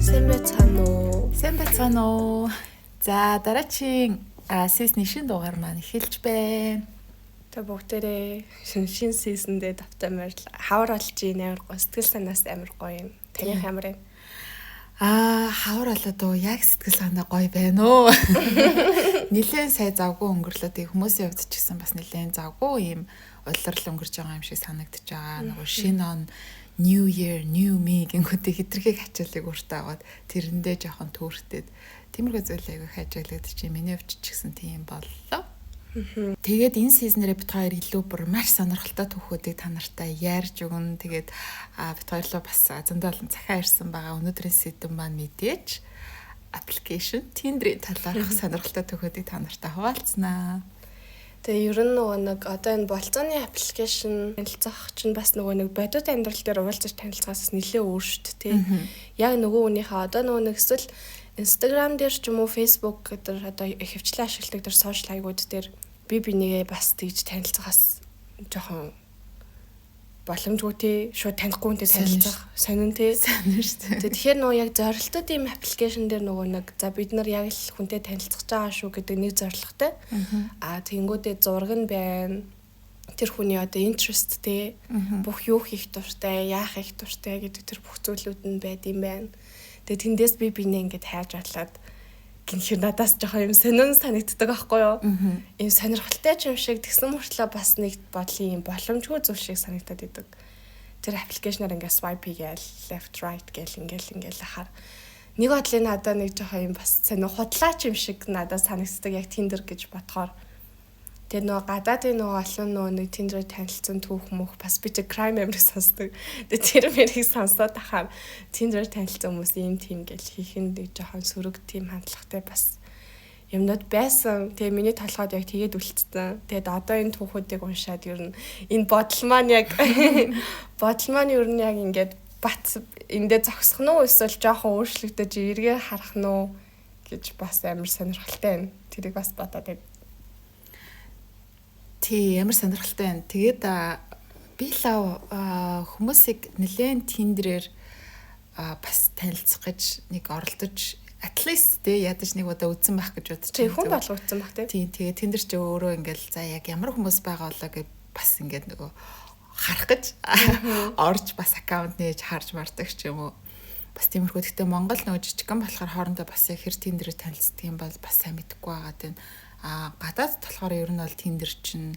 Сайн байцгаана уу? Сайн байцгаана уу? За, дараагийн season ы шинэ дугаар маань эхэлж байна. Та бүгдээрээ шинэ season дээ тавтай морил хавар болж ийн, амар гоё, сэтгэл санаас амар гоё юм. Таных ямар юм? Хавар болоод уу, яг сэтгэл санаа гоё байна уу? Нилээн сая завгүй өнгөрлөө. Тэг хүмүүсийн хувьд ч гэсэн бас нилээн завгүй юм улирал өнгөрч байгаа юм шиг санагдаж байгаа. Нөгөө шинэ он, New Year, New Me гингүүтээ хитрхийг ачаалыг өөртөө аваад тэрэндээ жоохон төөртөд тиймэрхүү зүйл айгүй хажиглагдчих. Миний хувьд ч гэсэн тийм боллоо. Тэгээд энэ season ээрээ бид хоёр илүү бүр маш сонирхолтой түүхүүдийг та нартай ярьж өгнө. Тэгээд бид хоёрлоо бас зөндөө олон захиа ирсэн байгаа. Өнөөдрийн сэдэв маань мэдээж application Tinder-ийн талаарх сонирхолтой түүхүүдийг та нартай хуваалцнаа. Тэгээ ер нь нөгөө нэг одоо энэ болцооны application танилцах чинь бас нөгөө нэг бодит амьдрал дээр уулзаж танилцахаас нэлээ өөр шүү дээ, тий. Яг нөгөө хүнийхээ одоо нөгөө нэг эсвэл Instagram дээр ч юм уу, Facebook дээр, одоо ихэвчлэн ашигладаг тэр social хаягууд дээр би бинийгээ бас тэгж танилцахаас жоохон боломжгүй, тий, шууд танихгүй хүнтэй танилцах сонин, тий. Сонин шүү дээ. Тэгэхээр нөгөө яг зорилттой ийм application дээр нөгөө нэг за бид нар яг л хүнтэй танилцах байгаа шүү гэдэг нэг зорилготой. Тэнгүүдээ зураг нь байна. Тэр хүний одоо interest, тий, бүх юу хийх дуртай, яах хийх дуртай гэдэг тэр бүх зүйлүүд нь байд юм байна. Тэгээ тэндээс би бинээ ингээд хайж олоод гинхэр надаас жоохон юм сонин санагддаг байхгүй юу? Ийм сонирхолтой ч юм шиг, тэгсэн мөртлөө бас нэг бодлын юм боломжгүй зүйл шиг санагдаад идэг. Тэр application аар ингээд swipe хийгээл, left right гээл ингээл ингээл ахаар нэг бодлын надаа нэг жоохон юм бас сонир худлаач юм шиг надад санагддаг яг Tinder гэж бодохоор. Тэгээ нөгөө гадаадын нөгөө олон нөгөө нэг Tinder танилцсан түүх мөх бас би чи crime амир сонсдог. Тэгээ тэр мэрийг сонсоод ахаар Tinder танилцсан хүмүүс ийм тийм гэл хийх нь нэг жоохон сөрөг тийм хандлагатай бас юмнууд байсан. Тэгээ миний толгойд яг тэгээд үлдсэн. Тэгээд одоо энэ түүхүүдийг уншаад ер нь энэ бодол маань ер нь яг ингээд бат эндээ зогсох нь уу эсвэл жоохон өөрчлөгдөж эргээ харах нь уу гэж бас амар сонирхолтой байна. Тэрийг бас бодоод байна. Тий, ямар сонирхолтой байна. Тэгээд би лав хүмүүсийг нэлээд Tinder-ээр бас танилцах гэж нэг оролдож, at least тий ядаж нэг удаа үзсэн байх гэж бодож байна. Тий, хүн болго үзсэн байх, тий. Тий, тэгээд Tinder ч өөрөө ингээл за яг ямар хүмүүс байгаа болоо гэд бас ингээд нөгөө харах гэж орж бас аккаунт нээж харж мардаг ч юм уу. Бас тиймэрхүү. Гэхдээ Монгол нөгөө жижигхэн болохоор хоорондоо бас яг хэр Tinder-ээр танилцдаг юм бол бас сайн мэдэхгүй байгаа тань. Гадаад болохоор ер нь бол Tinder чинь,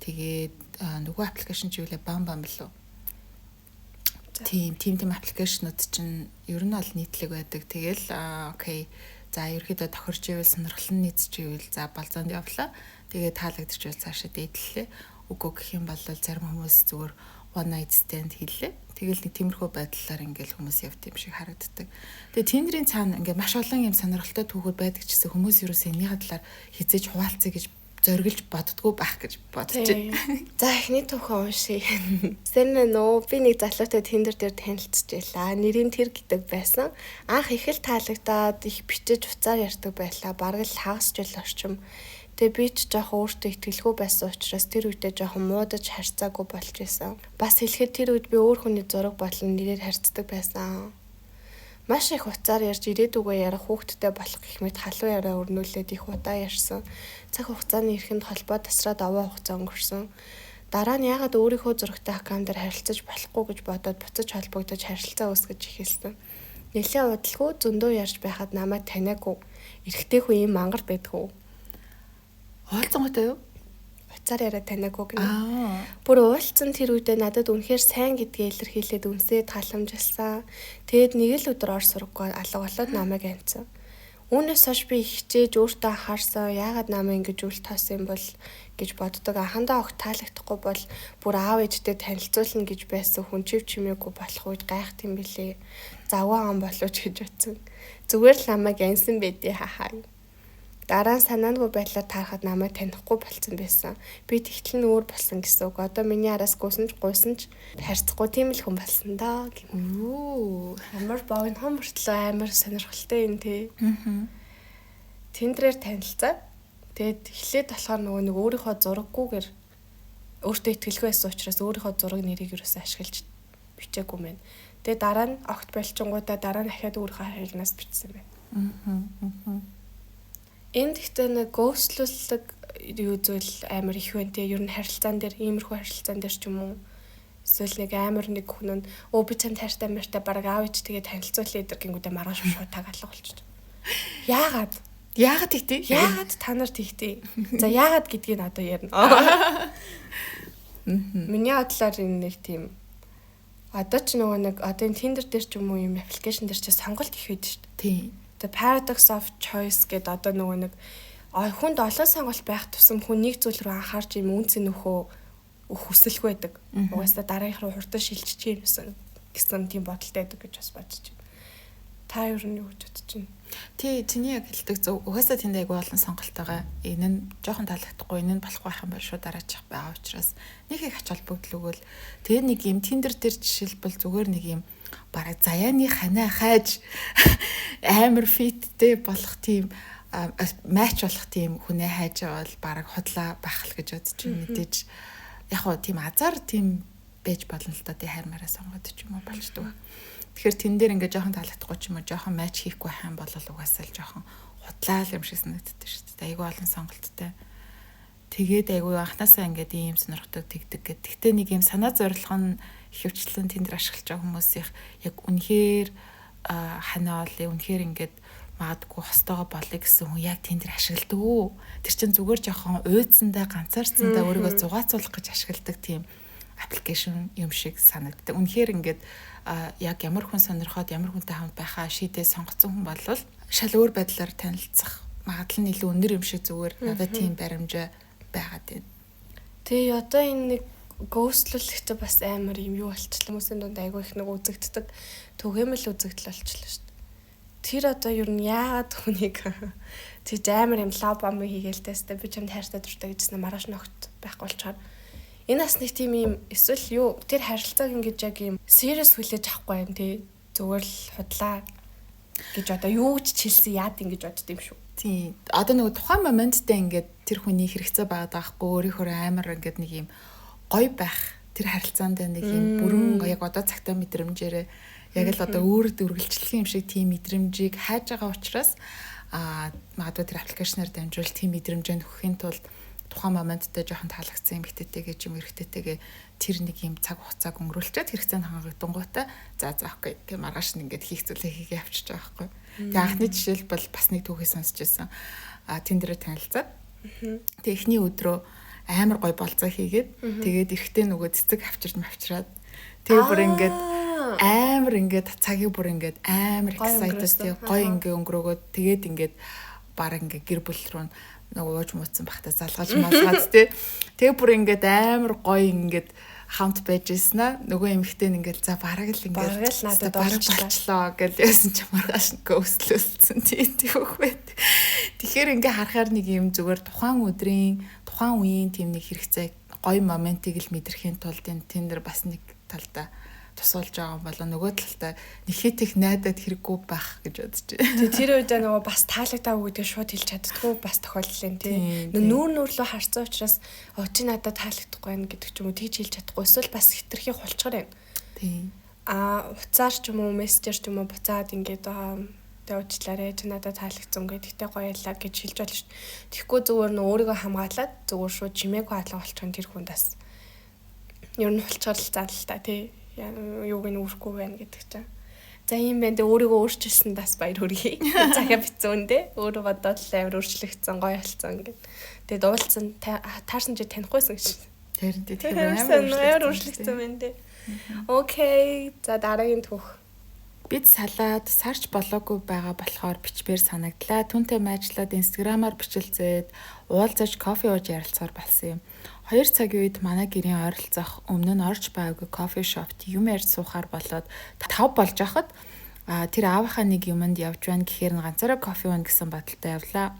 тэгээд нөгөө application чи юу лээ, Бам Бам билүү? Тийм application ууд чинь ер нь бол нийтлэг байдаг. Тэгэл okay. За, ерөөхдөө тохирч ивэл, сонирхол нь нийцэж ивэл за болзоонд явлаа. Тэгээд таалагдчихвал цаашаа дээдлээ. Үгүй гэх юм бол зарим хүмүүс зүгээр one night stand хийлээ. Тэгэл нэг тиймэрхүү байдлаар ингээл хүмүүс явд юм шиг харагддаг. Тэгээ Tinder-ийн цаана ингээ маш олон юм сонирхолтой түүхүүд байдаг ч гэсэн хүмүүс ерөөсөө энэний талаар хизээж хуваалцъя гэж зориглож боддгоо байх гэж бодож байна. За, эхний түүхээ уншъя. Сайн нөө, би нэг залуутай Tinder дээр танилцж байлаа. Нэрийн тэр гэдэг байсан. Анх их л таалагдаад их бичиж уцаар ярьдаг байлаа. Бараг л хагас жил орчим. Тэгээ би ч жоохон өөртөө итгэлгүй байсан учраас тэр үедээ жоохон муудаж харьцаагүй болж исэн. Бас хэлэхэд тэр үед би өөр хүний зураг болон нэрээр харьцдаг байсан. Маш их уцаар ярьж, ирээдүгөө ярих, хүүхэдтэй болох гэх мэт халуун яриа өрнүүлээд их удаа ярьсан. Цаг хугацааны эрхэнд холбоо тасраад овоо хугацаа өнгөрсөн. Дараа нь яагаад өөрийнхөө зурагтай аккаунтаар харилцаж болохгүй гэж бодоод буцаж холбогдож харилцаа үүсгэж эхэлсэн. Нэлээд удалгүй зөндөө ярьж байхад намайг таниагүй. Эрэгтэй хүн ийм мангар байдгүй. Уулзсан юу? Уцаар яриа таниагүй гэнэ. Бүр уулзсан тэр үедээ надад үнэхээр сайн гэдгээ илэрхийлээд үнсээд халамжилсан. Тэгээд нэг л өдөр ор сургаггүй алга болоод намайг анцсан. Үүнээс хойш би их хичээж өөртөө анхаарсан. Яагаад намайг ингэж үл тоосон юм бол гэж боддог. Анхандаа огт таалагдахгүй бол бүр аав ээжтэй танилцуулна гэж байсан хүн чив чимээгүй болох үед гайхт юм билээ. Завгүй ам болов ч гэж бодсон. Зүгээр л намайг ансан байдээ, хахаа. Дараа нь санаандгүй байдлаар таарахад намайг танихгүй болцсон байсан. Би тэгтэл нь өөр болсон гэсэн үг. Одоо миний араас гүйсэн ч гуйсан ч харьцахгүй тийм л хүн болсон доо. Үу. Амар богинохон мөртлөө амар сонирхолтой юм, тий. Аа. Tinder ээр танилцаад тэгээд эхлээд болохоор нөгөө нэг өөрийнхөө зураггүйгээр, өөртөө итгэлгүй байсан учраас өөрийнхөө зураг нэрийг юусоо ашиглаж бичээгүй мэн. Тэгээ дараа нь огт болчингуудаа дараа нь дахиад өөрийнхөө хайрнаас бичсэн байна. Энд гэхдээ нэг ghost-лүүлэг юу зүйл амар их байна те. Ер нь харилцаан дээр, иймэрхүү харилцаан дээр ч юм уу. Эсвэл нэг амар нэг хүн нь өө би чамд хайртай мэртэй бараг аав ээж тэгээ танилцуулъя гэдэг гингүүдээ маргааш шууд таг алга болчих. Яагаад? Яагаад тэгтий? Яагаад та нар тэгтий? За яагаад гэдгийг одоо ярина. Миний бодлоор энэ нэг тийм одоо ч нөгөө нэг одоо энэ Tinder дээр ч юм уу юм аппликейшн дээр чи сонголт их байдаг шүү дээ. Тийм. The paradox of choice гэдэг одоо нөгөө нэг хүнд олон сонголт байх тусам хүн нэг зүйл рүү анхаарч юм үнцэн нөхөө хүсэлгүй байдаг. Угаасаа дараагийнх руу хурдан шилжчих юмсан гэсэн тийм бодолтой байдаг гэж бас бодож байна. Та ер нь юу гэж бодож байна? Тий, чиний яг хэлдэг зөв. Угаасаа тэнд айгүй олон сонголт байгаа. Энэ нь жоохон таалагдахгүй, энэ нь болохгүй байх юм бол шууд дараачих байгаа учраас нэг их ач холбогдол өгөөл. Тэгээ нэг юм Tinder дээр жишээлбэл зүгээр нэг юм бараг заяаны ханаа хайж амар фиттэй болох тийм матч болох тийм хүнээ хайж байгаа бол бараг худлаа байх л гэж бодож байна. Мэдээж яг хуу тийм азар тийм байж болно л да. Тий хайр мараа сонгоод ч юм уу болчдөг. Тэгэхээр тэн дээр ингээ жоохон таалагдахгүй ч юм уу жоохон матч хийхгүй байх юм бол угаасаа л жоохон худлаа л юм шиг санагддаг шүү дээ. Айгүй олон сонголттой. Тэгээд айгүй анханасаа ингээд ийм сонирхдаг тэгдэг гэд. Тэгтээ нэг ийм санаа зорилго нь ихэвчлэн тэн дээр ашиглаж байгаа хүмүүсийнх яг үнэхээр ханаа олъё, үнэхээр ингээд магадгүй хостойгоо болъё гэсэн хүн яг тэн дээр ашигладаг үү? Тэр чинь зүгээр жоохон уйдсандаа, ганцаарцсандаа өөрийгөө зугаацуулах гэж ашигладаг тийм аппликейшн юм шиг санагддаг. Үнэхээр ингээд яг ямар хүн сонирхоод ямар хүнтэй хамт байхаа шийдээ сонгоцсон хүн болвол шал өөр байдлаар танилцах магадлал нь илүү өндөр юм шиг зүгээр надад тийм баримжаа байгаад байна. Тэгээ одоо энэ нэг ghost-лүүлэхдээ бас амар юм юу болчихлоо хүмүүсийн дунд айгүй их нэг үзэгддэг түгээмэл үзэгдэл болчихлоо шүү дээ. Тэр одоо ер нь яагаад хүнийг тийж амар юм love bombing хийгээл тэстэй би чамд хайртай дуртай гэжсэн маргааш ногт байхгүй болчихоор энэ бас нэг тийм юм эсвэл юу тэр харилцааг ингэж яг юм serious хүлээж авахгүй юм тий зүгээр л худлаа гэж одоо юу ч чилсэн яад ингэж бодд юм шүү. Тийм. Одоо нөгөө тухайн моменттэй ингээд тэр хүний хэрэгцээ байгаад байгаа хгүй өөрийнхөө амар ингээд нэг юм гоё байх тэр харилцаанд нэг юм бүрэн яг одоо цагтаа мэдрэмжээрээ яг л одоо өөрөд үргэлжлэх юм шиг тийм мэдрэмжийг хайж байгаа учраас магадгүй тэр аппликейшнаар дамжуул тийм мэдрэмжээ нөхөхийн тулд тухайн моменттэй жоохон таалагдсан эмэгтэйтэйгээ ч юм эрэгтэйтэйгээ тэр нэг юм цаг хугацааг өнгөрүүлчихэд хэрэгцээнд хангагдангуйтай за за окей гэх маргааш нь ингээд хийх зүйлээ хийгээ авчиж байгаа байхгүй. Тэгээ анхны жишээлбэл бас нэг түүхийг сонсч байсан. Тэн дээрээ танилцаад тэгээ эхний өдрөө амар гой болцоо хийгээд тэгээд эрэгтэй нөгөө цэцэг авчирч мавчраад тэгээ бүр ингээд амар ингээд цагийг бүр ингээд амар excited тэгээ гой ингээ өнгөрөөгөөд тэгээд ингээд баг ингээ гэр бүл рүү нөгөө ууж мууцсан бахта залгаж малгаад тий. Тэгээ бүр ингээд амар гоё ингээд хамт байж ирсэн аа. Нөгөө эмэгтэй нь ингээд за бараг л ингээд бараг л надад бараг болчлоо гэж яасан ч маргааш гөөслөлцсөн тий түүх байт. Тэгэхээр ингээ харахаар нэг юм зүгээр тухайн өдрийн тухайн үеийн тийм нэг хэрэгцээ гоё моментыг л мэдрэхийн тулд энэ Tinder бас нэг талдаа тусуулж байгаа юм болоо нөгөө талдаа нэг хит их найдаад хэрэггүй байх гэж бодож байна. Тэг тэр үед нөгөө бас таалагдаагүй гэдгийг шууд хэлж чаддгүй бас тохиолдол юм тий. Нүүр нүүрлөө харцсан учраас чи надад таалагдахгүй байна гэдэг ч юм уу тийж хэлж чадахгүй эсвэл бас хитрхи хулчгар байна. Тийм. Уцаар ч юм уу мессежээр ч юм уу буцаад ингээд тэгээ уучлаарай чи надад таалагдсан гэдэг гэхдээ гоё ялаа гэж хэлж болно шүү. Тэгэхгүй зүгээр нөө өөрийгөө хамгаалаад зүгээр шууд чимээгүй хаалга болчихсон тэр хүн бас ер нь хулчгар л зан л та тий. Юуг нь үүрэхгүй байна гэдэг чинь. За ийм байна. Тэ өөрийгөө өөрчилсөн бас баяр хүргэе. Захиа битсэн үндэ. Өөрөө бодоод л амар өөрчлөгдсөн, гоё болсон гэд. Тэгээд уулзсан таарсан чи танихгүйсэн гэж. Тэр тэгэхээр амар өөрчлөгдсөн байна тэ. Окей. За дараагийн түүх. Бид салаад сарч болоогүй байгаа болохоор бичмээр санагдлаа. Түнтэй майжлаад инстаграмаар бичилцээд уулзаж кофе ууж ярилцахаар болсон юм. 2 цагийн үед манай гэрийн ойролцоох өмнө нь орж байгаагүй кофе шопт юм ярьж суухаар болоод 5 болж байхад тэр аавынхаа нэг юмд явж байна гэхээр нь ганцаараа кофе ууна гэсэн бодолтой явлаа.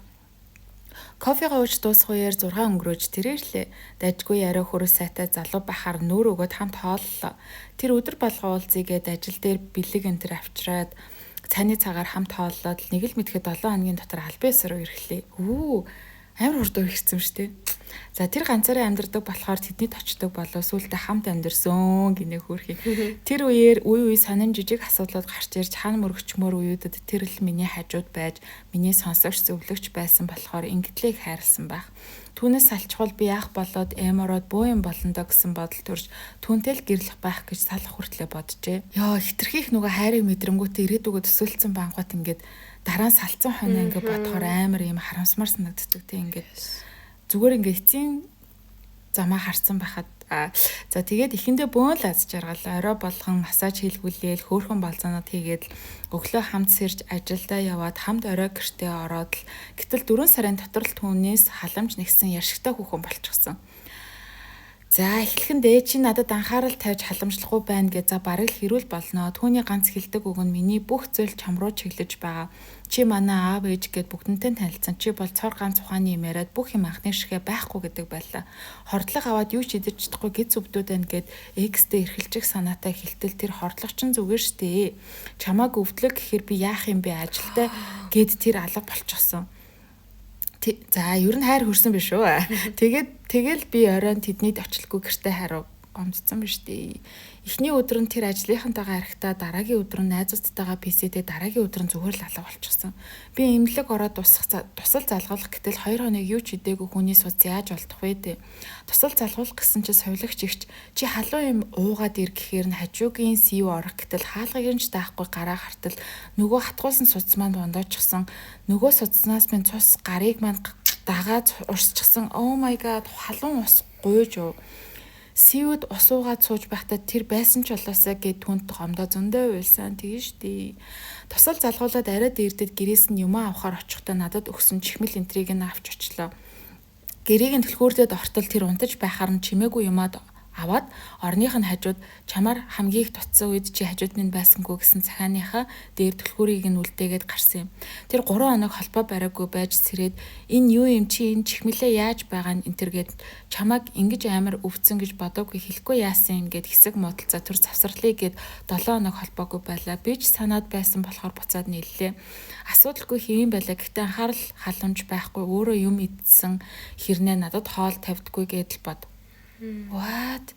Кофегаа ууж дуусах үеэр 6 өнгөрөөж тэр ирлээ. Дажгүй яриа хөрөс сайтай залуу байхаар нүүр өгөөд хамт хооллоо. Тэр өдөр болгоо уулзъя гээд ажил дээр бэлэг энэ төр авчраад цайны цагаар хамт хооллоод нэг л мэдхэд 7 хоногийн дотор албан ёсоор ирэхлээ. Үү амар хурд ирсэн шүү дээ. За тэр ганцаараа амьдардаг болохоор тэднийд очдог болов сүүлдээ хамт амьдарсан гинэ хөөрхий. Тэр үеэр үе үе сонин жижиг асуудлууд гарч ирж хан мөргөчмөр үеүүдэд тэр л миний хажууд байж миний сонсогч зөвлөгч байсан болохоор ингэтлээ их хайрлсан байх. Түүнээс салчхуул би яах болоод эмороод бөө юм болно доо гэсэн бодол төрж түүнтэй л гэрлэх байх гэж салах хүртлээ боджээ. Йоо хитрхийх нөгөө хайрын мэдрэнгүүтээ ирээдүгөө төсөөлцсөн бангууд ингээд дараа нь салцсан хойно ингээд бодохоор амар юм харамсмар санагддаг тийм ингээд зүгээр ингээд эцсийн замаа харсан байхад за тэгээд эхэндээ бөөн л аз жаргал орой болгон массаж хийлгүүлээл хөөрхөн балзаанууд хийгээд өглөө хамт сэрж ажилдаа яваад хамт орой гэртээ ороод л гэтэл 4 сарын дотор л түүнээс халамж нэгсэн ярьшигтай хүүхэн болчихсон. За эхлэхэн дээ чи надад анхаарал тавьж халамжлахгүй байна гэж за бараг л хэрүүл болно. Түүний ганц хэлдэг үг нь миний бүх зүйл чам руу чиглэж байгаа. Чи манай аав ээж гэд бүгдэнтэй танилцсан. Чи бол цор ганц ухааны юм яриад бүх юм анхны шигэ байхгүй гэдэг байлаа. Хордлого аваад юу ч идэж чадахгүй гиз өвдүүд байна гэд экстэй эрхэлчих санаатай хэлтэл тэр хордлого чин зүгээр штэ. Чамааг өвдлөө гэхээр би яах юм бэ ажилтай гэд тэр алга болчихсон. За ер нь хайр хөрсөн биш үү. Тэгээд тэгэл би оройн тэднийд очлохгүй гэртээ хариу гомдсон биш дээ. Эхний өдөр нь тэр ажлынхантайгаа харихтаа дараагийн өдөр нь найзуудтайгаа PC-тэй дараагийн өдөр нь зүгээр л алга болчихсон. Би эмнэлэг ороод тусал залгуулах гэтэл 2 хоног юу ч идээгүй хүний судас яаж олдох вэ дээ. Тусал залгуулах гэсэн чи совилогч ихч чи халуун юм уугаад ир гэхээр нь хажуугийн сив орох гэтэл хаалгыг нь ч даахгүй гараа хартал нөгөө хатгуулсан судас маань бондоочсон. Нөгөө судснаас минь цус гарыг маань дагаад урсчихсан. Oh my god халуун ус гуйж уу. Сивэд ус уугаад сууж байхдаа тэр байсан ч болоосаа гэд түнд гомдоо зөндөө уйлсан. Тэгэн штий. Тусал залгуулад арай дээрдэд гэрээс нь юмаа авахар очихдоо надад өгсөн чихмэл энтрийг нь авч очлоо. Гэрийг нь түлхүүрдээд ортол тэр унтаж байхаар нь чимээгүй юмад аваад орных нь хажууд чамаар хамгийн их дутсан үед чи хажууд минь байсангүй гэсэн захааныхаа дээр түлхүүрийг нь үлдээгээд гарсан юм. Тэр 3 хоног холбоо бариагүй байж сэрээд энэ юу юм чи энэ чихмэлээ яаж байгаа нь энэ гээд чамааг ингэж амар өвцөн гэж бодоогүй хэлэхгүй яасан юм гэд хэсэг муудалцаа төр завсарлая гэд 7 хоног холбоогүй байлаа. Би ч санаад байсан болохоор буцаад нийллээ. Асуудалгүй хэвэн байлаа. Гэхдээ анхаарал халамж байхгүй өөрөө юм идсэн хэрнээ надад хоол тавьдаггүй гэдэл бод. What?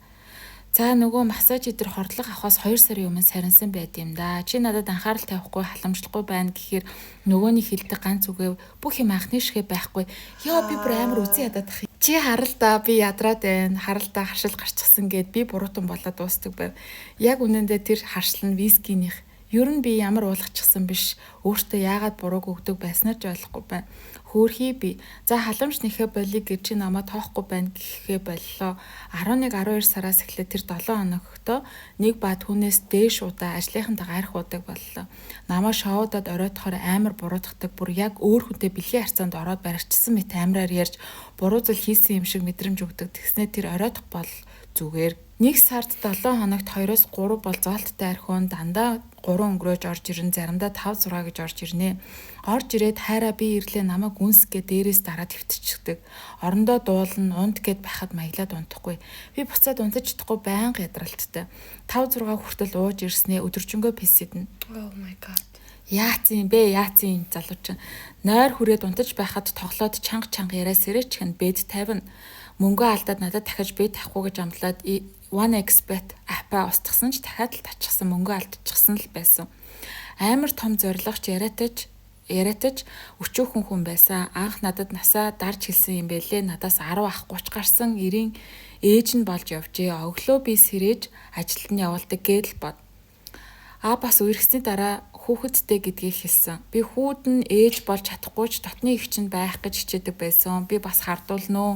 За нөгөө массаж идэр хордлого авахаас 2 сарын өмнө сарнсан байд юм да. Чи надад анхаарал тавихгүй халамжлахгүй байна гэхээр нөгөөний хэлдэг ганц үгээ бүх юм анхны шигэ байхгүй. Йоо би бүр амар үзэн ядаад ах. Чи харал да би ядраад байна. Харал да харшил гарчихсан гэд би буруутан болоод дуустдаг байв. Яг үнэндээ тэр харшил нь вискинийх. Ер нь би ямар уулгачихсан биш. Өөртөө яагаад бурууг өгдөг байснаар ч ойлгохгүй байна. Хөөрхий би. За халамж нэхэ болиг гэж чи намайг тоохгүй байна гэхээ боллоо. 11 12 сараас эхлээд тэр 7 хоногтоо нэг ба түүнээс дээш удаа ажлынхантайгаа арх уудаг боллоо. Намайг шоудад оройтохоор амар буруутгадаг. Бүр яг өөр хүнтэй бэлгийн харьцаанд ороод барьчихсан мэт амраар ярьж буруу зүйл хийсэн юм шиг мэдрэмж өгдөг. Тэгснээр тэр оройтох бол зүгээр. Нэг сард 7 хоногт 2-оос 3 бол зоолттой архиун дандаа 3 өнгөрөөж орж ирэн заримдаа 5 6 гэж орж ирнэ. Орж ирээд хайраа би ирлээ намайг үнс гэ дээрээс дараа твтчихдэг. Орондоо дуулна унт гэд байхад маяглаад унтахгүй. Би буцаад унтаж чадахгүй байнга ядралттай. 5 6 хүртэл ууж ирснээ өдөржингөө писэднэ. Oh my god. Яатсан юм бэ? Яатсан юм залуучин. Нойр хүрээд унтаж байхад тоглоод чанга чанга яриа сэрээч хэн бэд тавина. Мөнгөө алдаад надад дахиж би тавихгүй гэж амлаад 1xbet аппаа устгасан ч дахиад л тачихсан мөнгөө алдчихсан л байсан. Амар том зорилгоч яриатай ч өчөөхөн хүн байсан. Анх надад насаа дарж хэлсэн юм бэлээ. Надаас 10 ах 30 гарсан 90 ээж нь болж явжээ. Өглөө би сэрэж ажилд нь явуулдаг гэдэл бод. А бас үерхсэний дараа хүүхэдтэй гэдгийг хэлсэн. Би хүүд нь ээж болж чадахгүй ч дотны эгч нь байх гэж хичээдэг байсан. Би бас хардуулна уу?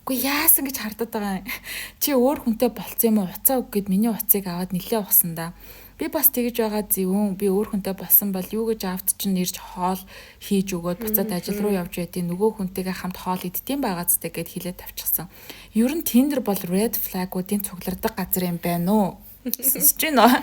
Үгүй яасан гэж хардаад байгаа юм. Чи өөр хүнтэй болцсон юм уу? Уцаа өг гэд миний уцыг аваад нилээ ухсан да. Би бас тэгэж байгаа зөвүүн. Би өөр хүнтэй болсон бол юу гэж аавд чинь ирж хоол хийж өгөөд буцаад ажил руу явж байдیں۔ Нөгөө хүнтэйгээ хамт хоол иддэм байгаа зү гэд хэлээд тавьчихсан. Ер нь Tinder бол red flag-уудын цуглардаг газар юм байна уу? Сонсож байна уу?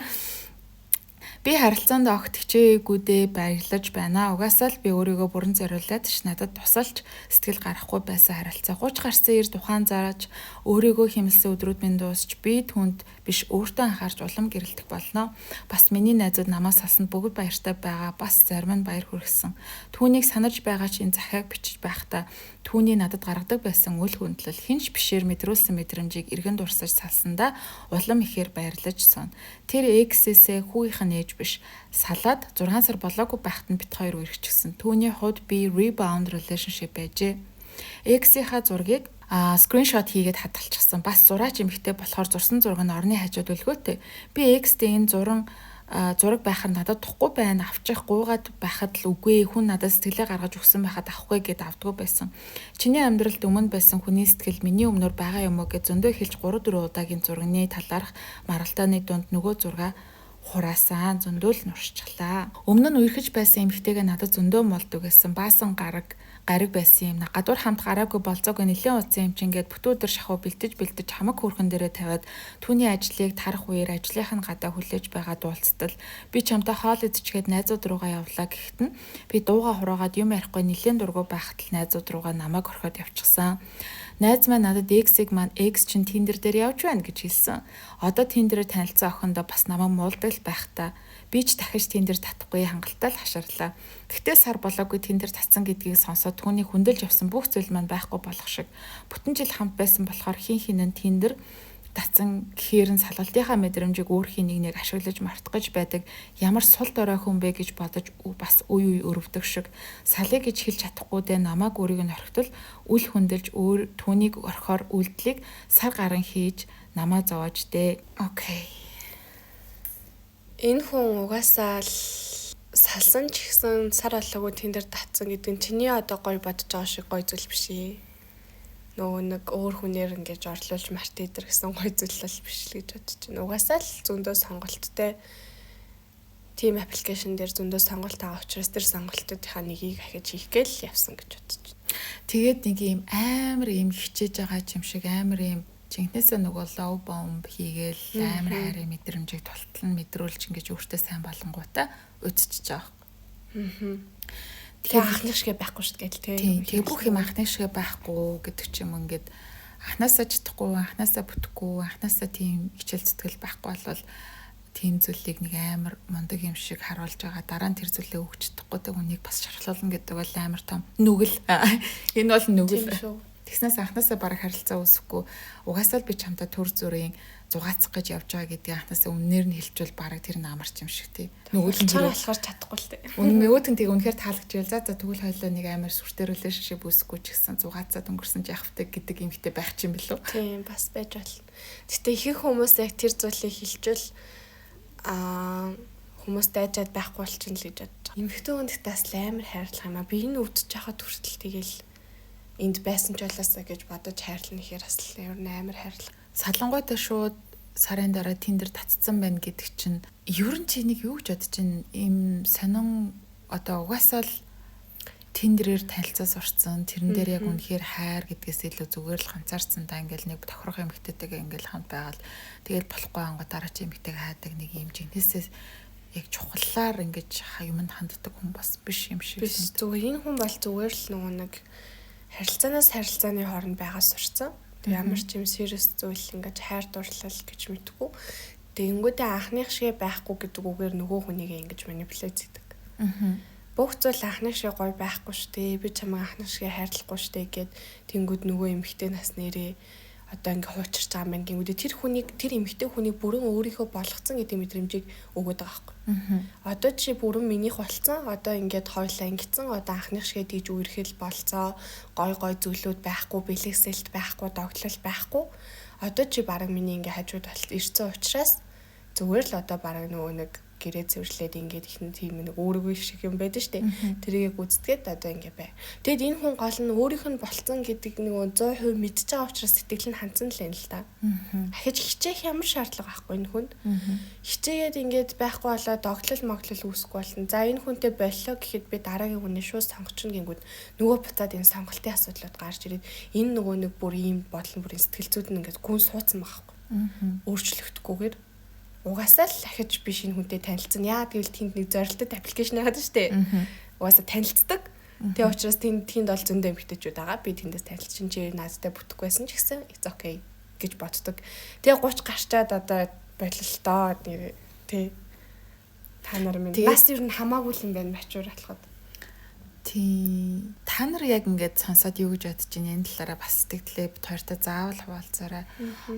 Би харилцаанд огт хичээгүүдээ баярлаж байна. Угаасаа л би өөрийгөө бүрэн зориулаад ч надад тусалж сэтгэл гарахгүй байсан харилцаа. 30 гарсан эрд ухаан зааж өөрийгөө хэмнэсэн өдрүүд минь дуусч би түнд биш өөртөө анхаарч улам гэрэлтэх болно. Бас миний найзууд намаас салсанд бүгд баяртай байгаа. Бас зарим нь баяр хүргэсэн. Түүнийг санаж байгаа ч энэ захиаг бичиж байхдаа түүний надад гаргадаг байсан үл хүндлэл хинч бишээр мэдрүүлсэн мэдрэмжийг эргэн дурсаж салсандаа улам ихээр баярлаж сууна. Тэр эксээсээ хүүгийнх нь ээж биш. Салаад 6 сар болоогүй байхад нь бит хоёр үерхчихсэн. Түүний хувьд би rebound relationship байжээ. Эксийнхаа зургийг скриншот хийгээд хадгалчихсан. Бас зураач эмэгтэй болохоор зурсан зураг нь орны хажууд өлгөөтэй. Би экстэй энэ зураг байхаар надад тухгүй байна. Авчих гуйгаад байхад л үгүй. Хүн надад сэтгэлээ гаргаж өгсөн байхад авахгүй гэд авдаггүй байсан. Чиний амьдралд өмнө байсан хүний сэтгэл миний өмнөр байгаа юм уу гэж зөндөө хэлж 3-4 удаагийн зурагны талаарх маргалдааны дунд нөгөө зургаа хураасан, зөндөө л нуршчихлаа. Өмнө нь үерхэж байсан эмэгтэйгээ надад зөндөө молдог гэсэн. Баасан гараг байсан юм. Гадуур хамт гараагүй болзоогүй нэлээд утсан юм чинь гээд бүтэн өдөр шахуу бэлдэж хамаг хөөрхөн дээрээ тавиад түүний ажлыг тарах үеэр ажлынх нь гадаа хүлээж байгаа дуулцтал би чамтай хоол идчихээд найзууд руугаа явлаа гэхэд нь би дууга хуруугаад юм ярихгүй нэлээд дургу байхад л найзууд руугаа намайг орхиод явчихсан. Найз маань надад X-ийг маань X чинь Tinder дээр явж байна гэж хэлсэн. Одоо Tinder-ээр танилцсан охиндоо бас намайг муулдаг л байх та. Би ч дахиж Tinder татахгүй хангалттай л хаширлаа. Гэхдээ сар болоогүй Tinder татсан гэдгийг сонсоод түүний хүндэлж явсан бүх зүйл маань байхгүй болох шиг. Бүтэн жил хамт байсан болохоор хин хинэн Tinder татсан гэхээр нь салгалтынхаа мэдрэмжийг өөрхийн нэг нэг ашиглаж мартах гэж байдаг ямар сул дорой хүн бэ гэж бодож бас үе үе өрөвдөг шиг. Салъя гэж хэлж чадахгүй дээ намайг өөрийг нь орхитол үл хүндэлж өөр түүнийг орхиор үйлдэлийг сар гарan хийж намаа зовоож дээ. Окей. Энэ хүн угаасаа л салсан ч гэсэн сар болоогүй тэн дээр татсан гэдэг нь чиний одоо гоё бодож байгаа шиг гоё зүйл биш ээ. Нөгөө нэг өөр хүнээр ингэж орлуулж март идэр гэсэн гоё зүйл л биш л гэж бодож байна. Угаасаа л зөндөө сонголттой тийм аппликейшн дээр зөндөө сонголт байгаа учраас тэр сонголтуудынхаа нэгийг ахиж хийх гээл явсан гэж бодож байна. Тэгээд нэг юм амар юм хичээж байгаа юм шиг амар юм жинхнээсээ нөгөө love bomb хийгээл амар хайрын мэдрэмжийг тултал нь мэдрүүлж ингэж өөртөө сайн болонгуудаа үдчиж байгаа юм. Тэгэхээр анхных шигэ байхгүй шүү дээ тий. Тэгээ бүх юм анхных шигэ байхгүй гэдэг ч юм ингээд анхнаасаа чадахгүй, анхнаасаа бүтэхгүй, анхнаасаа тийм хичээл зүтгэл байхгүй болвол тийм зүйлийг нэг амар мундаг юм шиг харуулж байгаа. Дараа нь тэр зүйлээ өгч чадахгүй тэг хүнийг бас шархлуулна гэдэг бол амар том нүгэл. Энэ бол нүгэл. Тэгснээс анхнаасаа бараг харилцаа үүсэхгүй. Угаасаа л би чамтай төр зүрийн зугаацах гэж явж байгаа гэдгийг анхнаасаа үннээр нь хэлчихвэл бараг тэр нь амарч юм шиг тий. Нөгөөх нь болохоор чадахгүй л тий. Үнэн нөгөөт нь тэг үнэхээр таалагдчихвал за за тэгвэл хоёлоо нэг амар сүртэй relationship үүсэхгүй ч гэсэн зугаацаад өнгөрсөн ч явах вэ гэдэг юмхтэй байх ч юм билүү. Тийм бас байж болно. Гэтэ ихэнх хүмүүс яг тэр зүйлийг хэлчихвэл хүмүүс дайжаад байхгүй болчихно л гэж бодож байгаа. Эмэгтэй хүн тэгтээс л амар хайрлах юм а. Би энэ өвдөж байхад хүртэл тэгэл энд байсан ч болоосаа гэж бодож хайрлна гэхээр бас л ер нь амар хайрлах. Салангуйтай шууд сарын дараа Tinder татцсан байна гэдэг чинь ер нь чи нэг юу гэж бодож чинь ийм сонин одоо угаасаа л Tinder-ээр танилцаа сурцсан. Тэрэн дээр яг үнэхээр хайр гэдгээс илүү зүгээр л ганцаарцсан та ингээл нэг тохирох эмэгтэйтэйгээ ингээл хамт байгаал тэгэл болохгүй ангуу дараа чи эмэгтэйг хайдаг нэг юм жинхнээсээ яг чухаллаар ингэж юмд ханддаг хүн бас биш юм шиг. Биш зүгээр энэ хүн бол зүгээр л нөгөө нэг харилцаанаас харилцааны хооронд байгаа сурцсан. Тэг ямар ч юм serious зүйл ингэж хайр дурлал гэж мэдгүй. Тэгэнгүүтээ анхных шиг байхгүй гэдэг үгээр нөгөө хүнийг ингэж манипуляц хийдэг. Бүх зүйл анхных шиг гоё байхгүй шүү дээ. Би чамайг анхных шиг хайрлахгүй шүү дээ гэд тэнгүүд нөгөө эмэгтэй нас нэрээ одоо ингээ хуучирч байгаа юм байна гингүүдээ тэр хүнийг тэр эмэгтэй хүнийг бүрэн өөрийнхөө болгоцсон гэдэг мэдрэмжийг өгөөд байгаа байхгүй. Одоо чи бүрэн минийх болцсон. Одоо ингээд хоёлаа ингэсэн. Одоо анхных шиг тийж үерхэл болцоо. Гой гой зүйлүүд байхгүй, бэлэгсэлт байхгүй, догтлол байхгүй. Одоо чи бараг миний ингээ хажууд ирсэн учраас зүгээр л одоо бараг нөгөө нэг гэрээ цэвэрлээд ингээд их тийм нэг өөрөөгөө шиг юм байдаг штэ. Тэрийг гүйцэтгээд одоо ингээд бай. Тэгэд энэ хүн гол нь өөрийнх нь болцсон гэдэг нэг 100% мэдж байгаа учраас сэтгэл нь хандсан л юм л та. Ахиж хичээх ямар шаардлага байхгүй энэ хүнд. Хичээгээд ингээд байхгүй болоо догтлол моглол үүсэхгүй болно. За энэ хүнтэй боллоо гэхэд би дараагийн хүнээ шууд сонгочихно гингүүд нөгөө буцаад энэ сонголтын асуудлууд гарч ирээд энэ нөгөө нэг бүр ийм бодол нь бүр сэтгэл зүйд нь ингээд гүн суудсан байгаа байхгүй. Өөрчлөгдөхгүйгээр. Угаасаа л ахиж би шинэ хүнтэй танилцсан. Яа гэвэл тэнд нэг зорилттой аппликейшн яагаад штэ. Угаасаа танилцдаг. Тэгээ учраас тэнд бол зөндөө эмэгтэйчүүд байгаа. Би тэндээс танилцсан чи наадтай бүтэхгүй байсан ч гэсэн it's okay гэж боддог. Тэгээ 30 гарчаад одоо бололтоо нэр тий. Та нар минь нас ер нь хамаагүй юм байна mature болоход. Тий. Та нар яг ингээд сонсоод юу гэж бодож байна? Энэ талаараа бас сэтгэлээ бит хоёртой заавал хуваалцаарай.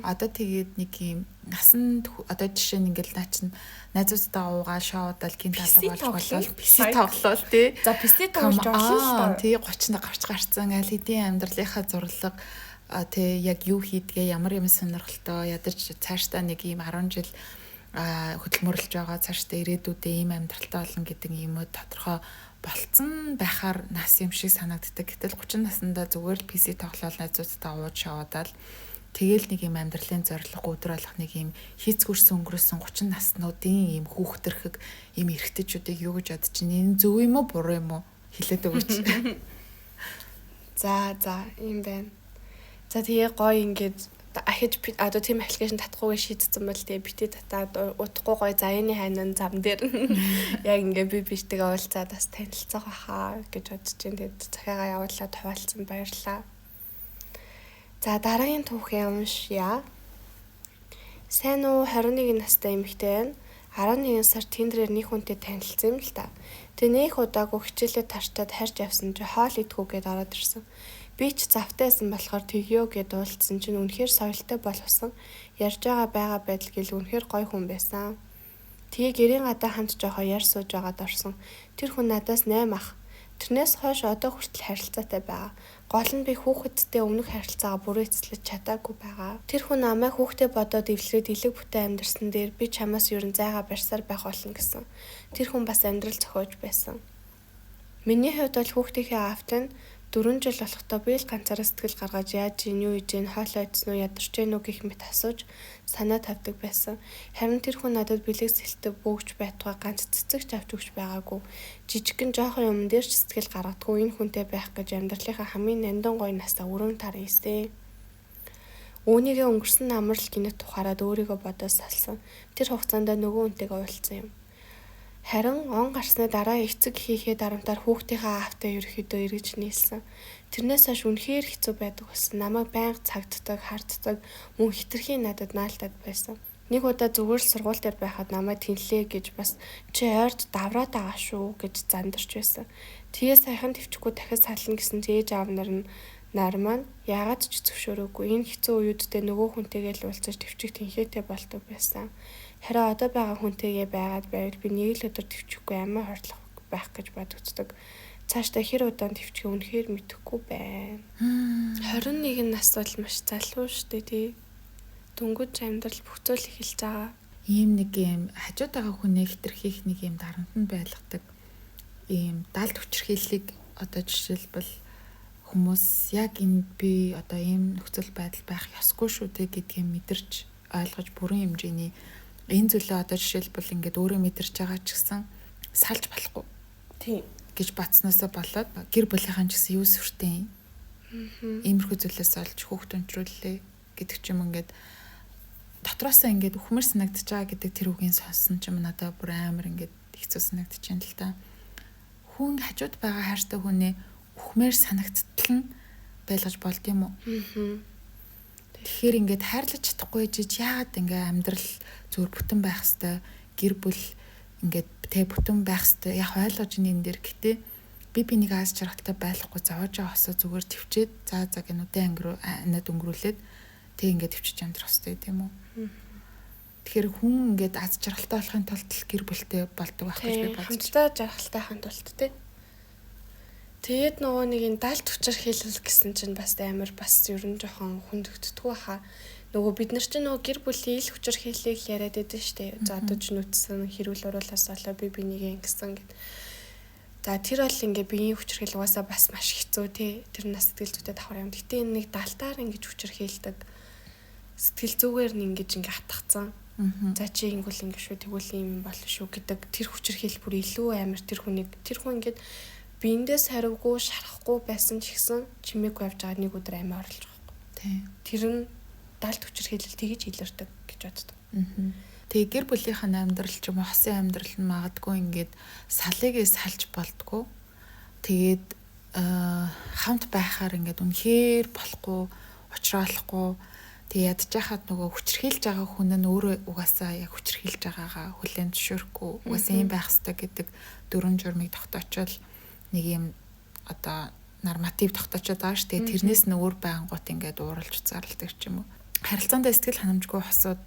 Одоо тэгээд нэг юм насан одоо жишээ нь ингээд наа чин найзуудтайгаа уугаа шоудаал гинт алга болж болол PC тоглол тий. За PC тоглож болно л доо. Тий 30 гарч гарцсан аль хэдийн амьдралынхаа зурлага тий яг юу хийдгээ ямар юм сонирхолтой ядарч цаашдаа нэг юм 10 жил хөдөлмөрлөж байгаа цаашдаа ирээдүйдээ ийм амьдралтай болно гэдэг юм уу тодорхой болцсон байхаар нас юм шиг санагддаг. Гэтэл 30 наснда зүгээр л PC тоглоал найзуудтайгаа ууж шаваадаал тэгэл нэг юм амьдралын зорилго өдөр болох нэг юм хийцгүрсэн өнгөрөөсөн 30 наснуудын ийм хүүхдэрхэг ийм эрэгтэйчүүдийг юу гэж бодож чинь энэ зөв юм уу буруу юм уу хэлээд өгөөч. За за ийм байна. За тэгээ гоё ингээд ахиж одоо тийм аппликейшн татахгүйгээ шийдсэн бол тэгээ бити татаад удахгүй гоё заяаны хайнан зам дээр яг ингээ би биштэйгээ уулзаад бас танилцах байхаа гэж бодож чинь тэгээд захиагаа явуулаад хуваалцсан баярлаа. За дараагийн түүхээ уншъя. Сайн уу 21 настай эмэгтэй байна. 11 сар Тиндрээр нэг хүнтэй танилцсан юм л та. Тэгээ нөх удаагүй хичээлээ тарчаад харж явсан чи хоол идэхүүгээд ороод ирсэн. Би ч завтай байсан болохоор тэгё гэд уулзсан чинь үнэхээр соёлтой боловсон. Ярьж байгаа байдал гэл үнэхээр гоё хүн байсан. Тэгээ гэрийн гадаа хамт жоохоо яар сууж байгаад орсон. Тэр хүн надаас 8 ах. Тэрнээс хойш одоо хүртэл харилцаатай байгаа. Гол нь би хүүхэдтэй өмнөх харилцаагаа бүрэн эцэслэж чадаагүй байгаа. Тэр хүн намайг хүүхдээ бодоод эвлэрээд элэг бүтэн амьдарсан дээр би чамаас ерөн зайгаа барьсаар байх болно гэсэн. Тэр хүн бас амьдрал зохиож байсан. Миний хувьд бол хүүхдийнхээ аавтай нь 4 жил болохдоо би л ганцаараа сэтгэл гаргаж яаж ийн юу хийж ийн хоолой идсэн үү ядарч гин үү гэх мэт асууж санаа тавьдаг байсан. Харин тэр хүн надад бэлэг сэлтэг бөөгч байтугай ганц цэцэгч авч өгч байгаагүй. Жижигхэн жоохон юм дээр ч сэтгэл гаргадаггүй энэ хүнтэй байх гэж амьдралынхаа хамгийн нандин гоё насаа өрөөн тар ийсэ. Үүнийгээ өнгөрсөн амрал гинэт тухаараад өөрийгөө бодож салсан. Тэр хугацаанд нөгөө хүнтэйгээ уулзсан юм. Харин он гарсны дараа эцэг хийхээ дарамтаар хүүхдийнхээ аавтай ерөөхдөө эргэж нийлсэн. Тэрнээс хойш үнэхээр хэцүү байдаг болсон. Намайг байнга цагддаг, харддаг, мөн хитрхийн надад наалтад байсан. Нэг удаа зүгээр л сургууль дээр байхад намайг тэнлээ гэж бас чи ойрд давраад байгаа шүү гэж зандарч байсан. Тэгээ саяхан төвчгүй дахиж сална гэсэн чи ээж аав нар нь нар маань яагаад ч зөвшөөрөөгүй. Энэ хэцүү үеүддээ нөгөө хүнтэйгээ л уулзаж төвчих тэнхээтэй болдог байсан. Харин одоо байгаа хүнтэйгээ байгаад байвал би нэг л өдөр төвчихгүй амиа хордлох байх гэж бодогддог. Цаашдаа хэр удаан төвчих үнэхээр мэдэхгүй байна. 21 нас бол маш залуу шүү дээ тий. Дөнгөж амьдрал бүх зүйл эхэлж байгаа. Ийм нэг юм хажууд байгаа хүнээ хэтэрхийх нэг юм дарамтанд байлгадаг. Ийм далд хүчирхийллийг одоо жишээлбэл хүмүүс яг энэ би одоо ийм нөхцөл байдал байх ёсгүй шүү дээ гэдгийг мэдэрч ойлгож бүрэн хэмжээний энэ зүйлээ одоо жишээлбэл ингээд өөрөө мэдэрч байгаа ч гэсэн салж болохгүй. Тийм гэж батснаасаа болоод гэр бүлийнхэн ч гэсэн юу сүртэй. Иймэрхүү зүйлээс олж хүүхд өнчрүүллээ гэдэг ч юм ингээд дотроосоо ингээд үхмэр санагдаж байгаа гэдэг тэр үгийн сонсон ч юм надад бүр амар ингээд хэцүү санагдаж байна л та. Хүн хажууд байгаа хайртай хүнээ үхмээр санагдтал нь байлгаж болд юм уу? Тэгэхээр ингээд хайрлаж чадахгүй жиж яагаад ингээ амьдрал зүгээр бүтэн байх хэвээр гэр бүл ингээд тэ бүтэн байх хэвээр яг ойлгож ин энэ дэр гэтээ би бинийг аз жаргалтай байхгүй зовоож байгаа осоо зүгээр төвчээд за за гэнүдэ ангируу анаад өнгөрүүлээд тэг ингээд төвчж амьдрах хэвээр тийм үү? Тэгэхээр хүн ингээд аз жаргалтай болохын тулд гэр бүлтэй болдог байх гэж би бодож. Хамтдаа жаргалтай ханд тулд тий. Тэгээд нөгөө нэг энэ далд хүчирхийлэл гэсэн чинь бас амар бас ер нь жоохон хүндэгддэггүй хаа. Нөгөө бид нар чинь нөгөө гэр бүлийн ил хүчирхийллийг яриад байдаг шүү дээ. За одоо ч нүдсэн хэрүүл уруулаас болоо би бинийгээ ингэсэн гэд. За тэр бол ингээ биеийн хүчирхийлэл угаасаа бас маш хэцүү тий. Тэр нас сэтгэл зүйтэй давхар юм. Гэтэ энэ нэг далтаар ингэж хүчирхийлдэг. Сэтгэл зүгээр нь ингэж ингээ хатгацсан. За чи ингэвэл ингэ шүү тэгвэл ийм болно шүү гэдэг тэр хүчирхийлэл бүр илүү амар тэр хүнийг тэр хүн ингээд биендээ саривгүй шарахгүй байсан ч гэсэн чимээгүй явж байгаа нэг өдөр амиа орлож байгаа байхгүй. Тийм. Тэр нь далд хүчирхийлэл тэгж илэрдэг гэж боддог. Тэгээ гэр бүлийнх нь амьдрал ч юм уу хосын амьдрал нь магадгүй ингээд салыгээ салж болдгоо. Тэгээд хамт байхаар ингээд үнэхээр болохгүй, учраалахгүй. Тэгээ ядж хахад нөгөө хүчрхийлж байгаа хүн нь өөрөө угаасаа яг хүчрхийлж байгаагаа хүлээн зөвшөөрөхгүй, угаасаа ийм байх ёстой гэдэг дүрм журмыг тогтоочвол нэг юм одоо норматив тогтоочод байгаа шүү. Тэгээ тэрнээс нь өөр байнгут ингээд ууралж зарлдаг ч юм уу. Харилцаанд сэтгэл ханамжгүй хосууд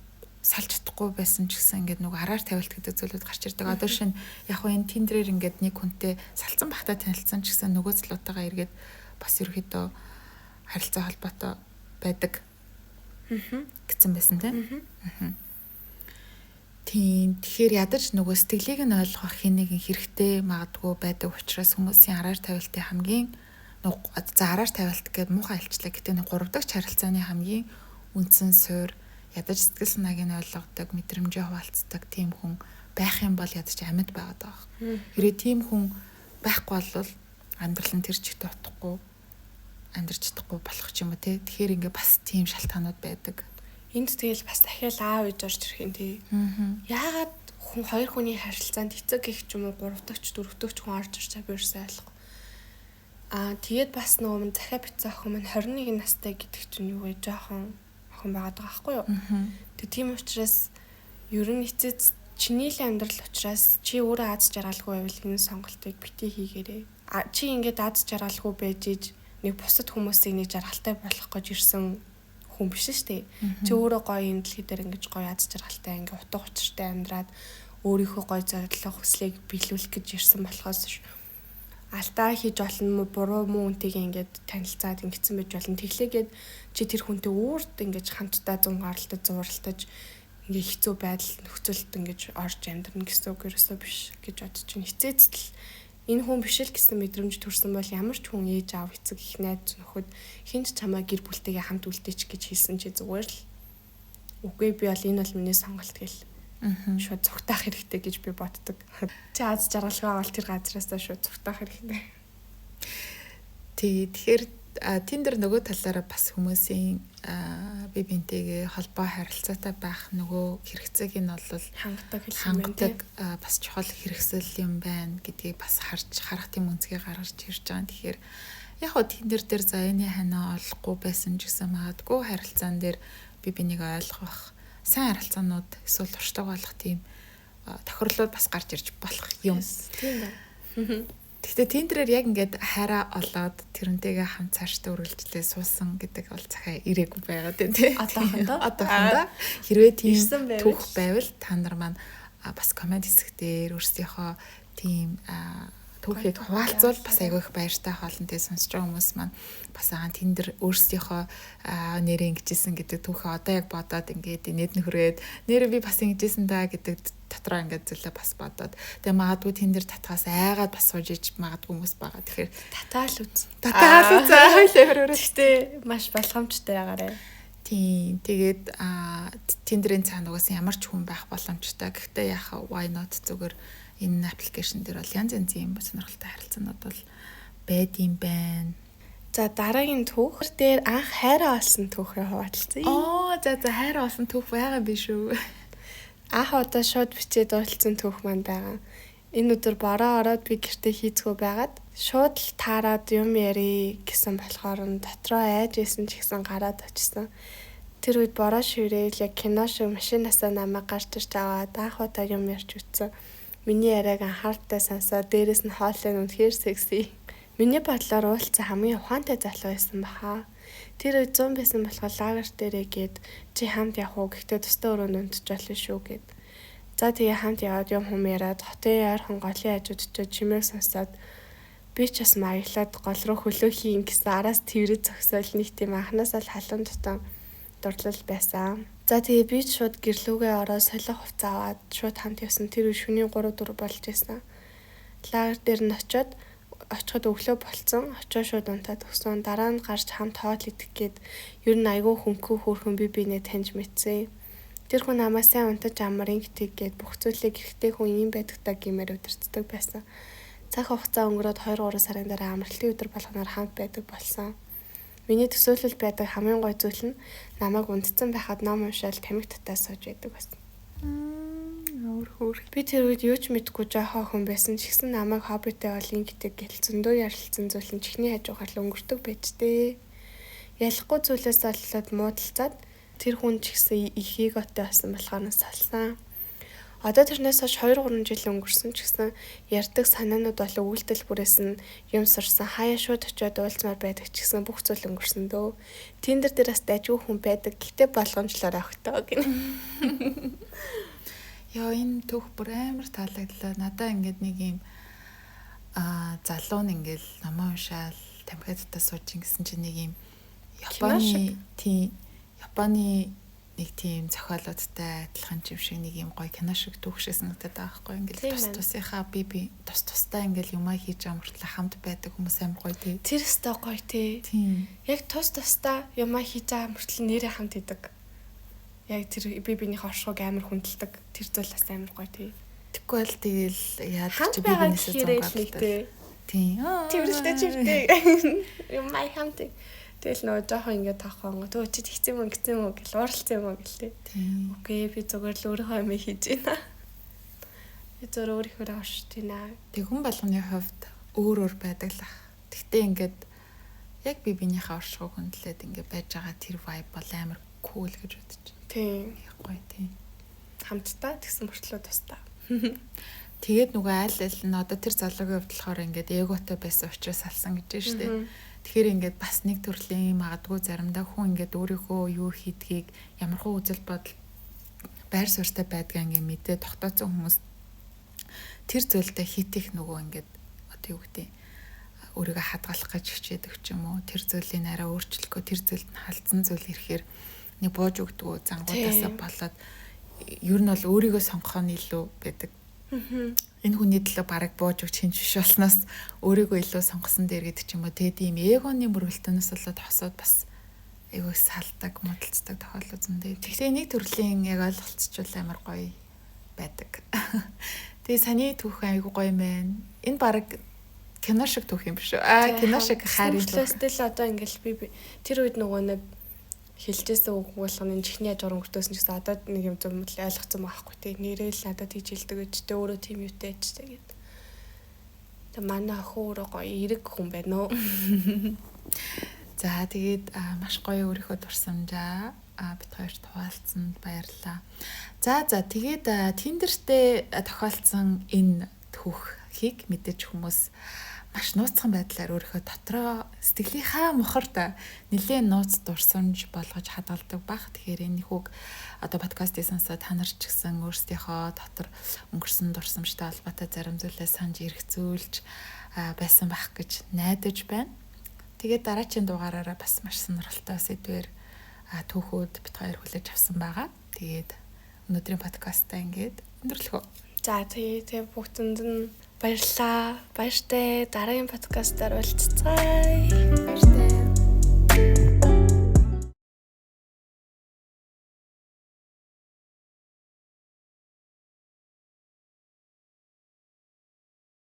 салж чадахгүй байсан ч гэсэн ингээд нөгөө араар тавилт гэдэг зүйлүүд гарч ирдэг. Одоо шинэ яг хөө энэ Tinder-ээр ингээд нэг хүнтэй салцсан байхдаа танилцсан ч гэсэн нөгөө залуутайгаа эргээд бас ерөөхдөө харилцаа холбоотой байдаг гэсэн байсан тийм. Тийм. Тэгэхээр ядаж нөгөө сэтгэлийг нь ойлгох хин нэгэн хэрэгтэй магадгүй байдаг учраас хүмүүсийн араар тавилтын хамгийн за араар тавилт гэдэг муухай хэлчлээ. Гэтэ нэг 3 дахь харилцааны хамгийн үндсэн суурь ядаж сэтгэл санааг нь ойлгодог, мэдрэмжээ хуваалцдаг тийм хүн байх юм бол ядаж амьд байгаад байгаа. Хэрэг тийм хүн байхгүй бол амьдрал нь тэр чигтээ утгагүй амьдрч чадахгүй болох ч юм уу те. Тэгэхээр ингээ бас тийм шалтгаанууд байдаг. Энд тэгэл бас дахиад аав ээж орж ирэх юм тий. Яагаад хүн хоёр хүний харилцаанд эцэг гэх ч юм уу гурав дахь ч дөрөв дэх хүн орж ирж байгаа би ерөөсөө ойлгохгүй. Аа тэгээд бас нөгөө мөн захиа бичсэн охин маань 21 настай гэдэг чинь юу вэ? Жохон охин байгаад байгаа байхгүй юу? Тэгээ тийм учраас ер нь эцэц чиний л амьдрал учраас чи өөрөө аз жаргалгүй байвал энэ сонголтыг битгий хийгээрэй. А чи ингээд аз жаргалгүй байж иж нэг бусад хүмүүсийг нэг жаргалтай болгох гэж ирсэн хүн биш шүү дээ. Чи өөрөө гоё энэ дэлхий дээр ингэж гоё аз жаргалтай ингээ утга учиртай амьдраад өөрийнхөө гоё зорилго хүслийг биелүүлэх гэж ирсэн болохоос алдаа хийж болно мó буруу муу үнтэйгээ ингээд танилцаад ингэсэн байж болно. Тэглээгээд чи тэр хүнтэй үүрд ингэж хамтдаа зун гаралтаж зууралтаж ингээ хэцүү байдал нөхцөлд ингэж орж амьдрна гэсэн үг ерөөсөө биш гэж бодож чинь. Хизээцэл энэ хүн биш л гэсэн мэдрэмж төрсэн бол ямар ч хүн ээж аав эцэг их найз нөхөд хинч чамаа гэр бүлтэйгээ хамт үлдээч гэж хэлсэн чи зүгээр л үгүй би бол энэ бол миний сонголт гэл шууд цугтаах хэрэгтэй гэж би боддог. Чи аз жаргалгүй авал тэр газраасаа шууд цугтаах хэрэгтэй. Тий, тэгэхээр Tinder нөгөө талаараа бас хүмүүсийн бие биентэйгээ холбоо харилцаатай байх нөгөө хэрэгцээг нь бол хангадаг бас чухал хэрэгсэл юм байна гэдгийг бас харж харах тийм үнцгийг гаргаж ирж байгаа. Тэгэхээр яг хөө Tinder дээр за энэ ханаа олохгүй байсан ч гэсэн магадгүй харилцаан дээр бие биенийг ойлгох сайн харилцаанууд эсвэл туршлага болох тийм тохирлууд бас гарч ирж болох юм. Тийм байна. Гэхдээ Tinder-ээр яг ингээд хайраа олоод тэрнтэйгээ хамт цаашдаа үргэлжлээ суусан гэдэг бол захаа ирээгүй байгаа тий. Одоохондоо. Одоохондоо хэрвээ тийм түүх байвал та нар маань бас коммент хэсэг дээр өөрсдийнхөө тийм түүхийг хуваалцвал бас айгүй их баяртай хоолн тий сонсож байгаа хүмүүс маань бас аа Tinder өөрсдийнхөө нэрээ ингэжсэн гэдэг түүхээ одоо яг бодоод ингээд инээд нөхрөөд нэрээ би бас ингэжсэн да гэдэг дотроо ингээд зүйлээ бас бодоод тэгээ магадгүй Tinder татгаас айгаад бас сууж иж магадгүй хүмүүс байгаа. Тэгэхээр татаал үз. Татаал үз хоёлаа хөрөөрэй. Гэхдээ маш болгоомжтой байгаарэ. Тийм. Тэгээд Tinder-ийн цаана угаасаа ямар ч хүн байх боломжтой. Гэхдээ яхаа why not зүгээр энэ аппликейшн дээр бол янз янзын юм сонирхолтой харилцаанууд бол байдсан байна. За дараагийн түүх дээр анх хайраа олсон түүхээ хуваалцъя. Оо за за хайраа олсон түүх байгаа биш үү? Анх удаа шууд бичээд уулзсан түүх маань байгаа. Энэ өдөр бороо ороод би гэртээ хийцгүү байгаад шууд л таарад юм яри гэсэн болохоор нь дотроо айж исэн ч гэсэн гараад очсон. Тэр үед бороо ширээл яг кино шиг машинаасаа намайг гарч ирж аваад анх удаа юм ярьж үтсэн. Миний яриаг анхааралтай сонсоод дээрэс нь хоолой нь үнэхээр секси. Миний бодлоор уулзсан хамгийн ухаантай залуу байсан баха. Тэр үед 100 байсан болохоор лагер дээрээ гээд чи хамт явах уу гэхдээ тусдаа өрөөнд унтж болно шүү гэд. За тэгээ хамт яваад юм хүм яриад хотын ойрхон голын хажууд очиод чимээг сонсоод би ч бас маяглаад гол руу хөлөө хийн гэсэн араас тэрэг зогсоол нэг тийм анханасаа л халуун тутан дурлал байсан. За тэгээ би ч шууд гэрлүүгээ ороод солих хувцас аваад шууд хамт явсан. Тэр үе шөнийн 3-4 болж байсан. Лагер дээр нь очиод очиход өглөө болцсон. Очоо шууд унтаад өгсөн. Дараа нь гарч хамт хоол идэх гээд ер нь айгүй хөнгөн хөөрхөн би бинээ таньж мэдсэн. Тэр хүн намайг сайн унтаж амар ингэдэг гээд бүх зүйлээ гэрхтэй хүн ийм байдаг та гэмээр удирддаг байсан. Цаг хугацаа өнгөрөөд 2-3 сарын дараа амралтын өдөр болгоноор хамт байдаг болсон. Миний төсөөлөл байдаг хамгийн гоё зүйл нь намайг унтцсан байхад ном уншаал тамхи татаа сууж байдаг байсан. Өөр хөөх. Би тэр үед юу ч мэдэхгүй жоохон хүн байсан ч гэсэн намайг хоббитэй олон гэдэг гэл зөндөө ярилцсан зүйл нь чихний хажуугаар л өнгөрдөг байж тээ. Ялахгүй зүйлээс болоод муудалцаад тэр хүн ч гэсэн их эготой болсон болохоор нь салсан. Одоо тэрнээс хойш 2 3 жил өнгөрсөн ч гэсэн ярьдаг санаанууд болон үйлдэл бүрээс нь юм сурсан, хаяа шууд очиод уулзмаар байдаг ч гэсэн бүх зүйл өнгөрсөн дөө. Tinder дээр бас дайжгүй хүн байдаг. Гэтэ болгоомжлоор авахтаа гинэ. Яа, энэ түүх бүр амар таалагдлаа. Надаа ингээд нэг юм залуу нь ингээл номоо уншаал тамхи татаа сууж ингэсэн чинь нэг юм Японы, тийм, Японы нэг тийм зохиолуудтай адилхан юм шиг нэг юм гоё кино шиг түүх шиг санагдаад байгаа байхгүй. Ингээл тус тусынхаа би би тус тустай ингээл юмаа хийж байгаа мөртлөө хамт байдаг хүмүүс амар гоё, тий. Тэр өстой гоё, тий. Тийм. Яг тус тустай юмаа хийж байгаа мөртлөө нэрээ хамт хийдэг. Яг тэр би биенийхээ оршихуйг амар хүндэлдэг. Тэр зүйл бас амар гоё, тий. Тэггүй бол тэгэл яадаг чи би бинээсээ зунгаад. Тийм. Тэрэлтэй чивтэй. Юмаа хамт. Тэгэл нөгөө жоохон ингээд таахгүй төө чи тэгсэн юм ингэсэн юм уу гэл ууралцсан юм уу гэл, тий. Үгүй, би зүгээр л өөрийнхөө юм хийж байна. Би зүгээр өөрийнхөө оршиж байна. Тэг хүн болгоны хувьд өөр өөр байдаг л ах. Тэгтээ ингээд яг би биенийхээ оршихуйг хүндлээд ингээд байж байгаа тэр vibe бол амар cool гэж бодож байна. Тийм. Гоё, тийм. Хамтдаа тэгсэн мөртлөө тусдаа. Тэгээд нөгөө айл айл нь одоо тэр залуугийн хувьд болохоор ингээд эготой байсан учраас салсан гэж байна шүү дээ. Тэгэхээр ингээд бас нэг төрлийн магадгүй заримдаа хүн ингээд өөрийнхөө юу хийдгийг, ямархуу үзэл бодол, байр суурьтай байдгаа ингээд мэдээ тогтооцсон хүмүүс тэр зүйлдээ хит их нөгөө ингээд одоо юу гэдэг, өөрийгөө хадгалах гэж хичээдэг ч юм уу, тэр зүйлийг арай өөрчлөхөө, тэр зүйлд нь халдсан зүйл ирэхээр нэг бууж өгдөг зангуудаасаа болоод ер нь бол өөрийгөө сонгох нь илүү байдаг. Энэ хүний төлөө бараг бууж өгч хинч биш болсноос өөрийгөө илүү сонгосон дээр гэдэг ч юм уу. Тэгээд ийм эгоны мөргөлтөнөөс болоод хосоод бас айгүй салдаг, муудалцдаг тохиолдол зөндөө. Тэгэхээр нэг төрлийн яг ойлголцчул амар гоё байдаг. Тэгээ саний түүх айгүй гоё юм байна. Энэ бараг кино шиг түүх юм биш үү? Аа, кино шиг хайрын түүх. Тэгэл одоо ингээл би тэр үед нөгөө нэг хэлжсэн үг болгоны чихний хажуугаар өнгөртөөсөн ч гэсэн одоо нэг юм зөв ойлгоцсон байхгүй, тий. Нэрэл надад тийж хэлдэг гэж тэ, өөрөө тийм юутай ч тэгээд. Тэг манай охин өөрөө гоё эрэг хүн байна уу. За, тэгээд маш гоё өөрийнхөө дурсамжаа бит хоёрт хуваалцсанд баярлалаа. За, тэгээд Tinder-тэй тохиолдсон энэ түүхийг мэдээж хүмүүс маш нууцхан байдлаар өөрийнхөө дотроо сэтгэлийнхаа мухарт нэлээд нууц дурсамж болгож хадгалдаг бах. Тэгэхээр энэ хүүг одоо подкастыг сонсоод та нар ч гэсэн өөрсдийнхөө дотор өнгөрсөн дурсамжтай холбоотой зарим зүйлээ санаж эргцүүлж байсан байх гэж найдаж байна. Тэгээд дараагийн дугаараараа бас маш сонирхолтой сэдвээр түүхүүд бит хоёр хүлээж авсан байгаа. Тэгээд өнөөдрийн подкастаа ингээд өндөрлөхөө. За, тэгээ тэгээ бүгдэнд нь баярлалаа. Баяртай. Дараагийн подкастаар уулзцгаая. Баяртай.